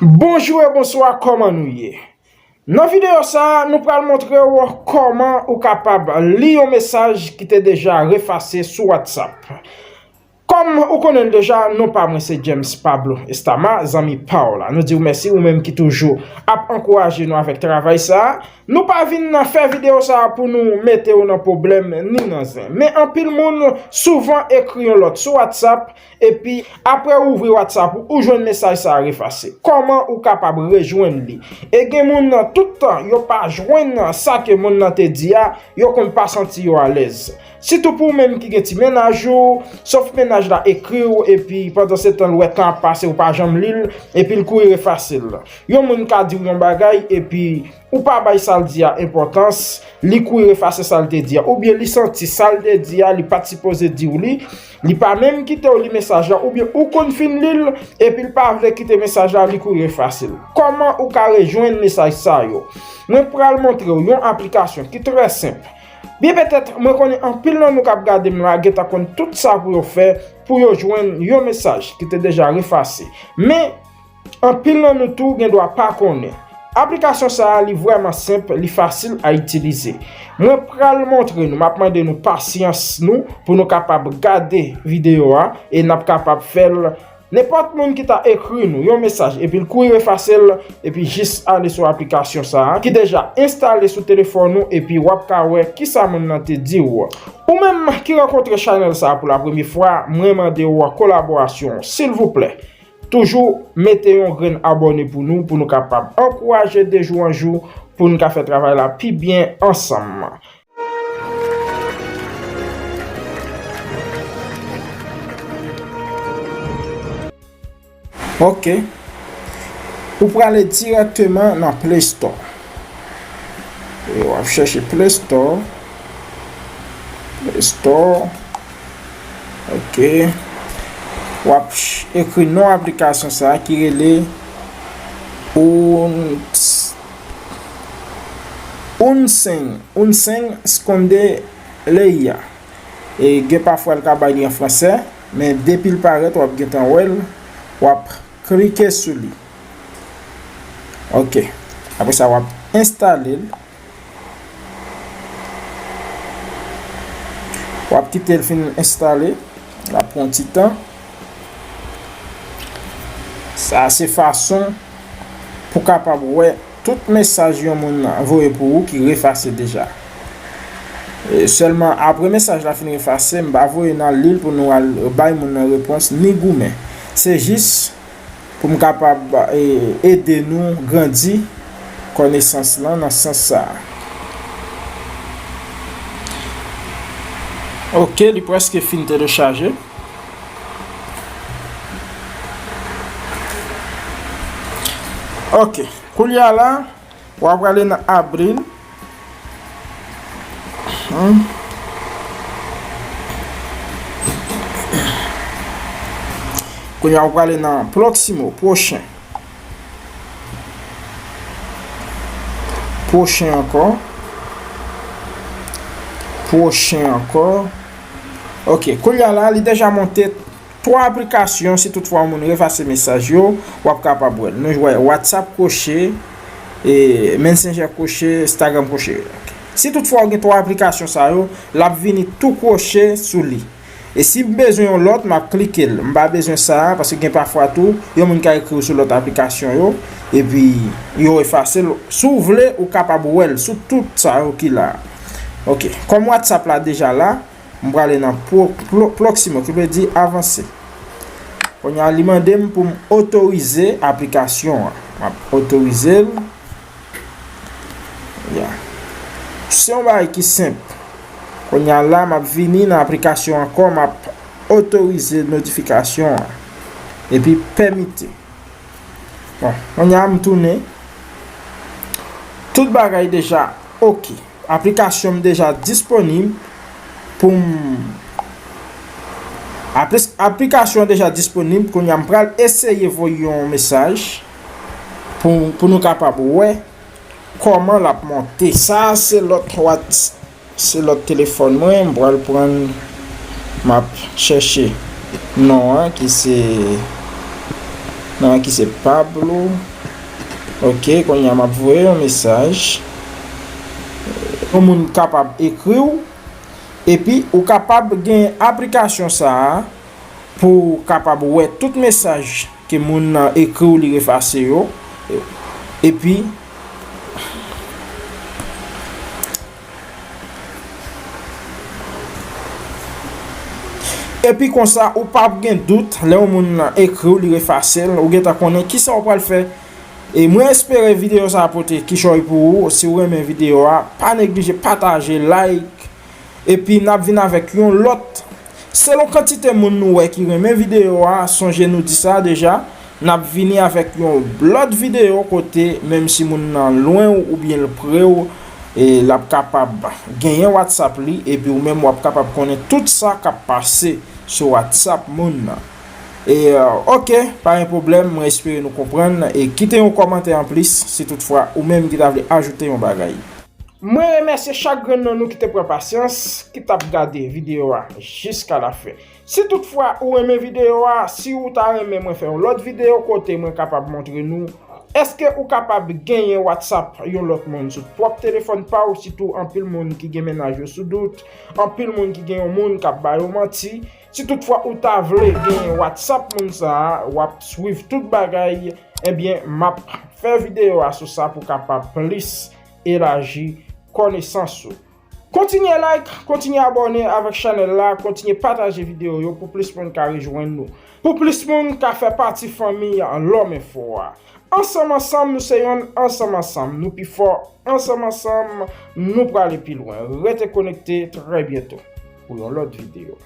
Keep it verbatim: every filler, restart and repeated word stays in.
Bonjou e bonswa, kòman nou ye? Nan videyo sa a, nou pral montre w kòman ou kapab li yon mesaj ki te deja refase sou WhatsApp. Kòm ou konnen l deja, non pa mwen se James Pablo Estama, zanmi pa w la. Nou di w mèsi ou menm ki toujou ap ankouraje nou avèk travay sa a. Nou pa vin nan fè videyo sa a pou nou mete w nan pwoblèm ni nan zen. Men anpil moun souvan ekri yon lòt sou WhatsApp, epi apre ou ouvri WhatsApp ou, ou jwenn mesaj sa a refase. Kòman ou kapab rejwenn li? E gen moun nan tout tan yo pa jwenn sa ke moun nan te di a, yo konn pa santi yo alèz. Sitou pou ou menm ki gen ti mennaj ou, sof mennaj la ekri w, epi pandan se tan l wè tan ap pase ou pa janm li l, epi l kouri efase l. Yon moun ka di w yon bagay, epi ou pa bay sa l di a enpòtans, li kouri efase sa l te di a. Oubyen li santi sa l te di a, li pa t sipoze di w li, li pa menm kite w li mesaj la, oubyen ou konn fin li l, epi l pa vle kite mesaj la, li kouri efase l. Kòman ou ka rejwenn mesaj sa yo? Mwen pral montre w yon aplikasyon ki trè senp. Byen petèt, mwen konnen anpil nan nou k ap gade m la gentan konn tout sa pou yo fè pou yo jwenn yon mesaj ki te deja refase. Men, anpil nan nou tou gen dwa pa konnen. Aplikasyon sa a, li vrèman senp, li fasil a itilize. Mwen pral montre nou, m ap mande nou pasyans nou pou nou kapab gade videyo a e n ap kapab fè l. Nenpòt moun ki ta ekri nou yon mesaj epi l kouri efase l, epi jis ale sou aplikasyon sa a ki deja enstale sou telefòn ou epi w ap ka wè kisa moun nan te di w. Ou menm ki rankontre chanèl sa a pou la premye fwa, mwen mande w kolaborasyon w, silvouplè. Toujou mete yon grenn abòne pou nou, pou nou kapab ankouraje de jou an jou, pou nou ka fè travay la pi byen ansanm. Ok. Ou prale dirèkteman nan Play Store. E w ap chèche Play Store. Play Store. Ok. W ap ch- ekri non aplikasyon sa a ki rele Uns- Unseng, Unseng Skonde Leia. E gen pafwa l ka bay li an fransè, men depi l parèt, w ap gentan wè l, w ap klike sou li. Ok. Apre sa, w ap enstale l. W ap kite l fin enstale. L ap pran ti tan. Sa se fason pou kapab wè tout mesaj yon moun voye pou ou ki refase deja. E sèlman apre mesaj la fin refase, m pa voye n al li l pou nou al bay moun nan repons ni goumen. Se jis pou m kapab, e, ede nou grandi konesans lan nan sans sa a. Ok, li prèske fin telechaje. Ok, koulye a la, w ap prale nan avril. Hmm. Kounye a, w prale nan pwoksimo, pwochen. Pwochen ankò. Pwochen ankò. Ok, kounye a la, li deja monte twa aplikasyon, si toutfwa yon moun efase mesaj yo, w ap kapab wè l. Nou wè WhatsApp kwoche, e, Messenger kwoche, Instagram kwoche. Si toutfwa w gen twa aplikasyon sa yo, l ap vini tou kwoche sou li. E si m bezwen yon lòt, m ap klike l. M pa bezwen sa a, paske gen pafwa tou, yon moun ka ekri w sou lòt aplikasyon yo, epi yo efase l. Si w vle, ou kapab wè l sou tout sa yo ki la. Ok. Kòm WhatsApp la deja la, m prale nan pro, pro, Proximo, ki vle di avanse. Kounye a, li mande m pou m otorize aplikasyon an. M ap otorize l. Ya. Se yon bagay ki senp. Kounye a la, m ap vini nan aplikasyon ankò, m ap otorize notifikasyon an. Epi pèmite. Bon, kounye a m tounen. Tout bagay deja ok. Aplikasyon m deja disponib pou m, aplis- aplikasyon an deja disponib, kounye a m pral eseye voye yon mesaj pou, pou nou kapab wè kòman l ap monte. Sa a se lòt Whats- se lòt telefòn mwen, m pral pran, m ap chèche non an ki se, non an ki se Pablo. Ok, kounye a m ap voye yon mesaj. Yon moun kapab ekri w, epi ou kapab gen aplikasyon sa a pou w kapab wè tout mesaj ke moun nan ekri w, li efase yo. Epi, epi konsa, ou p ap gen dout, lè yon moun nan ekri w, li efase l, ou gentan konnen kisa w pral fè. E mwen espere videyo sa a pote kichòy pou ou. Si w renmen videyo a, pa neglije pataje, like, epi n ap vin avèk yon lòt. Selon kantite moun nou wè ki renmen videyo a, sonje nou di sa deja, n ap vini avèk yon lòt videyo kote, menm si moun nan lwen w oubyen l pre w, e l ap kapab genyen WhatsApp li, epi ou menm w ap kapab konnen tout sa k ap pase sou WhatsApp moun nan. E, euh, ok, pa gen pwoblèm, mwen espere nou konprann. E kite yon kòmantè anplis si toutfwa ou menm ki ta vle ajoute yon bagay. Mwen remèsye chak grenn nan nou ki te pran pasyans, ki t ap gade videyo a jiska lafen. Si toutfwa ou renmen videyo a, si ou ta renmen mwen fè yon lòt videyo kote mwen kapab montre nou èske ou kapab genyen WhatsApp yon lòt moun sou pwòp telefòn pa w, sitou anpil moun ki gen mennaj yo sou dout, anpil moun ki gen yon moun k ap ba yo manti. Si toutfwa ou ta vle genyen WhatsApp moun sa a, w ap swiv tout bagay, ebyen, m ap fè videyo a sou sa pou kapab plis elaji konesans ou. Kontinye like, kontinye abòne avèk chanèl la, kontinye pataje videyo yo pou plis moun ka rejwenn nou, pou plis moun ka fè pati fanmi Lòm Enfo a. Ansanm ansanm nou se yonn, ansanm ansanm nou pi fò, ansanm ansanm nou prale pi lwen. Rete konekte, trè byento pou yon lòt videyo.